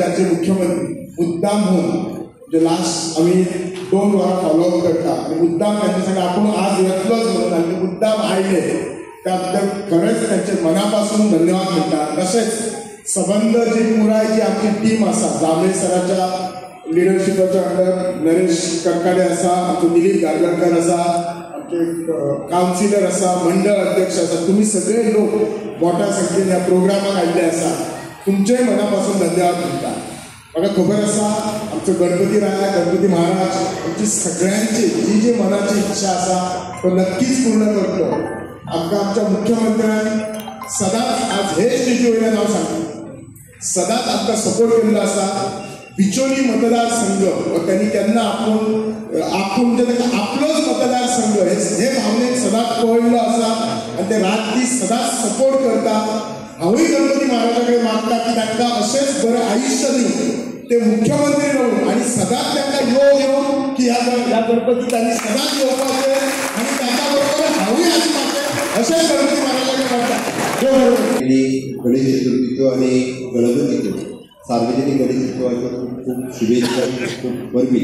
राज्याचे मुख्यमंत्री मुद्दाम होऊन जे लास्ट आम्ही 2 वरां फॉलोअप करता आनी मुद्दाम तांचे संग आपूण आज येतलोच म्हणून आनी मुद्दाम आयले त्या बद्दल खरेंच तांचे मनापासून धन्यवाद म्हणटा. तशेंच सबंद जी पुराय जी आमची टीम आसा जांभळे सराच्या लिडरशिपाच्या अंडर नरेश करकाडे आसा, आमचो दिलीप गारगणकर आसा, आमचे कावन्सिलर आसा, मंडळ अध्यक्ष आसा, तुमी सगळे लोक मोठ्या संख्येन ह्या प्रोग्रामाक आयिल्ले आसा, तुमचेय मनापासून धन्यवाद म्हणटा. म्हाका खबर आसा आमचो गणपती राया गणपती महाराज आमची सगळ्यांची जी जी मनाची इच्छा आसा तो नक्कीच पूर्ण करतलो. आमकां आमच्या मुख्यमंत्र्यान सदांच आज हे स्टेजी वयल्यान हांव सांगता सदांच आमकां सपोर्ट केल्लो आसा. बिचोली मतदारसंघ हो त्यांनी केन्ना आपूण आपूण म्हणजे ताका आपलोच मतदारसंघ हे भावनेन सदांच पळयल्लो आसा आनी ते रात दीस सदांच सपोर्ट करता. हांवूय गणपती महाराजा कडेन मागता की तांकां अशेंच बरें आयुश्य दिवं, ते मुख्यमंत्री रावून आनी सदांच तांकां योग येवन की ह्या गणपती तांणी सदांच येवपाचें आनी तांच्या बरोबर हांवूय आसपाचें अशेंच गणपती महाराजा कडेन मागता. गणेश चतुर्थीचो आनी गणपतीचो सार्वजनिक गणेश उत्सवाच्यो खूब खूब शुभेच्छा, खूब परबी.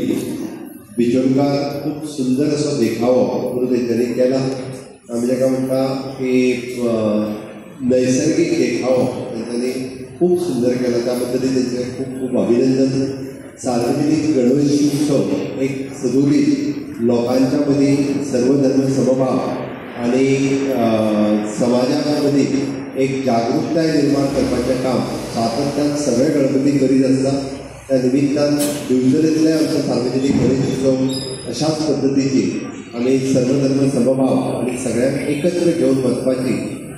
बिचोलकार खूब सुंदर असो देखावो करून तेंच्यांनी केला. आमी ताका म्हणटा की नैसर्गिक देखावो तेंच्यांनी खूब सुंदर केला, त्या बद्दलय तेंचें खूब खूब अभिनंदन. सार्वजनिक गणेश उत्सव एक सदोदीत लोकांच्या मदीं सर्वधर्म समभाव आनी समाजा मदीं एक जागृताय निर्माण करपाचें काम सातत्यान सगळे गणपती करीत आसता. त्या निमित्तान दिवचलेंतले आमचो सार्वजनिक गणेश उत्सव अशाच पद्दतीची आमी सर्वधर्म समभाव आनी सगळ्यांक एकत्र घेवन वचपाची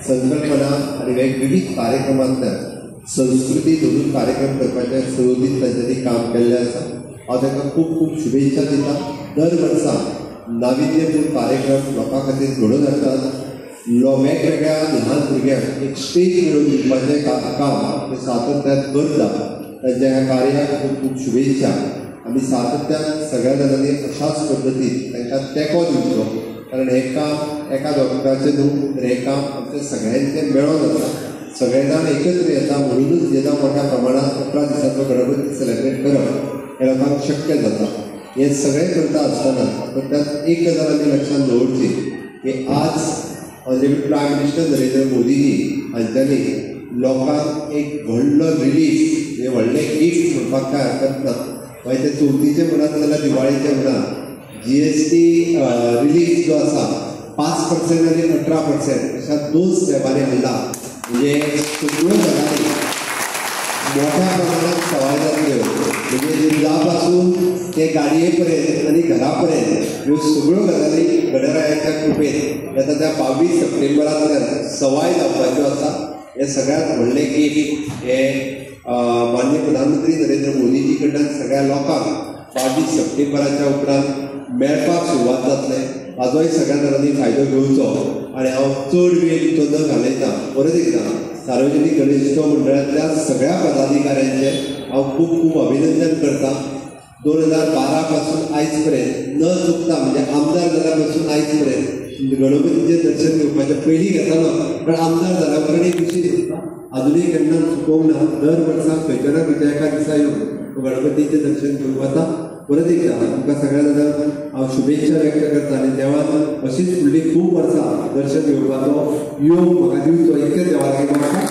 संकल्पना आनी वेगविवीध कार्यक्रमांतल्यान संस्कृती धरून कार्यक्रम करपाचें सदोदीत तांच्यांनी काम केल्लें आसा. हांव तांकां खूब खूब शुभेच्छा दिता. दर वर्सा नाविन्यपूर्ण कार्यक्रम लोकां खातीर घडोवन हाडटात. वेगवेगळ्या ल्हान भुरग्यांक एक स्टेज मेळोवन दिवपाचें काम ते सातत्यान करता. तांच्या ह्या कार्याक खूब खूब शुभेच्छा. आमी सातत्यान सगळ्या जाणांनी अशाच पद्दतीन तांकां तेंको दिवचो, कारण हें काम एका डॉक्टराचें न्हू, तर हें काम आमचें सगळ्यांचें मेळोन आसा. सगळे जाण एकत्र येता म्हणूनच जेन्ना मोठ्या प्रमाणांत 18 दिसांचो गणपती सेलेब्रेट करप हें लोकांक शक्य जाता. हें सगळें करता आसतना त्यात एक गजाल आमी लक्षांत दवरची की आज ऑनरेबल प्रायम मिनिस्टर नरेंद्र मोदीजी हांच्यांनी लोकांक एक व्हडलो रिलीफ, म्हणजे व्हडलें गिफ्ट म्हणपाक कांय हरकत ना, मागीर ते चवथीचें म्हणात जाल्यार दिवाळीचें म्हणा, GST relief जो आसा 5% आनी 18% अशा 2 स्लॅबांनी हाडला. म्हणजे सगळ्यो गजाली मोठ्या प्रमाणात सवाय जातल्यो. म्हणजे दुदा पासून ते गाडये पर्यंत आनी घरा पर्यंत ह्यो सगळ्यो गजाली गणरायाच्या कृपेन आतां त्या 22 सप्टेंबरांतल्यान सवाय जावपाच्यो आसा. हें सगळ्यांत व्हडलें गिफ्ट हें माननीय प्रधानमंत्री नरेंद्र मोदीजी कडल्यान सगळ्या लोकांक 22 सप्टेंबराच्या उपरांत मेळपाक सुरवात जातलें. हाजोय सगळ्या जाणांनी फायदो घेवचो आनी हांव चड वेळ तो न घालयता परत एकदां सार्वजनिक गणेश उत्सव मंडळांतल्या सगळ्या पदाधिकाऱ्यांचें हांव खूब खूब अभिनंदन करता. 2012 पासून आयज पर्यंत न चुकता, म्हणजे आमदार जाल्या पासून आयज पर्यंत गणपतीचें दर्शन घेवपाचें पयलीं घेतालो, पण आमदार जाल्या उपरांत एक विशय दिसता अजुनूय केन्ना चुकोवंक ना. दर वर्सा खंयच्या ना खंयच्या एका दिसा येवन गणपतीचें दर्शन घेवंक वता. परत एकदां तुमकां सगळ्या जाणांक हांव शुभेच्छा व्यक्त करता आनी देवान अशीच फुडली खूब वर्सां दर्शन घेवपाचो योग म्हाका दिवचो इतकें देवा लागीं मागता.